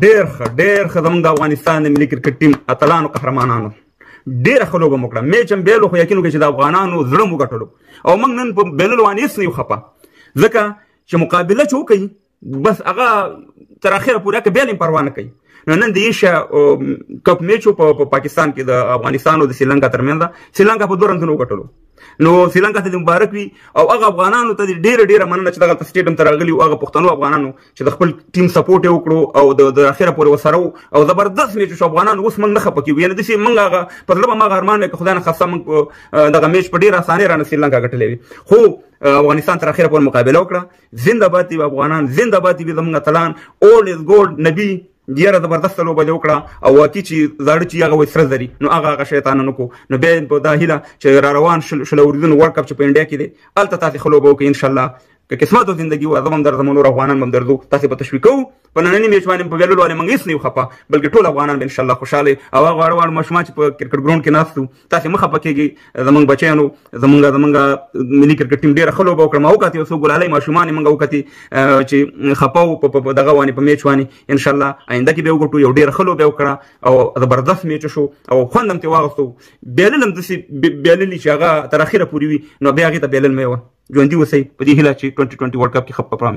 ډېر ښه، ډېر ښه. زموږ د افغانستان د ملي کرکټ ټیم اتلانو، قهرمانانو، ډېره ښه لوبه مو وکړه. میچ هم بیلو، خو یقین وکړئ چې د افغانانو زړه مو ګټلو او موږ نن په بېللو باندې هېڅ نه یو خفه، ځکه چې مقابله چې وکړي بس هغه تر اخره پورې که بیل هم پروا نه کوي. نو نن د ایشیا کپ میچ په پاکستان کې د افغانستان او د سریلانکا ترمنځ، سریلانکا په 2 رنزونو وګټلو. نو سریلانکا ته دې مبارک وي او هغه افغانانو ته دې ډېره ډېره مننه چې دغلته سټېډیم ته راغلي وو، هغه پښتنو افغانانو چې د خپل ټیم سپورټ یې وکړو او د اخره پورې ورسره وو او زبردست میچ شو. افغانانو اوس موږ نه خفه کېږو، یعنې داسې موږ هغه په زړه به ما ارمان وی که خدای نه خواسته موږ دغه میچ په ډېره اسانۍ رانه سریلانکا ګټلی وي، خو افغانستان تر اخره پورې مقابله وکړه. زنده باد دي افغانان، زنده باد دي زموږ اتلان. اولډ از ګولډ. نبي ډېره زبردسته لوبه دې وکړه او واقعي چې زاړه چې هغه وایي سره زري، نو هغه هغه شیطانه نه کو. نو بیا په دا هیله چې را روان 20 اوریزونو ورلډ کپ چې په انډیا کې دی، هلته تاسې ښه لوبه وکړئ انشاءالله. که قسمت او زندګي وه، زه به هم درځم، نور افغانان به هم درځو، تاسې به تشویقوو. په ننني میچ باندې په بېللو باندې موږ هېڅ نه یو خفه، بلکې ټول افغانان به انشاءالله خوشحاله وي. او هغه واړه واړه ماشومان چې په کرکټ ګراونډ کې ناست وو، تاسې مه خفه کېږئ. زموږ بچیانو، زموږ ملي کرکټ ټیم ډېره ښه لوبه وکړه. ما وکتې یو څو ګلالۍ ماشومان یې موږ وکتې چې خفه وو په دغه باندې، په میچ باندې. انشاءالله آینده کې به یې وګټو. یو ډېره ښه لوبه یې وکړه او زبردست میچ شو او خوند هم ترې واخیستو. بېلل هم داسې بېللي چې هغه تر اخره پورې وي، نو بیا هغې ته بېلل مه وه. ژوندي اوسئ په دې هیله چې 2020 ورلډ کپ کې ښه پرفارمنس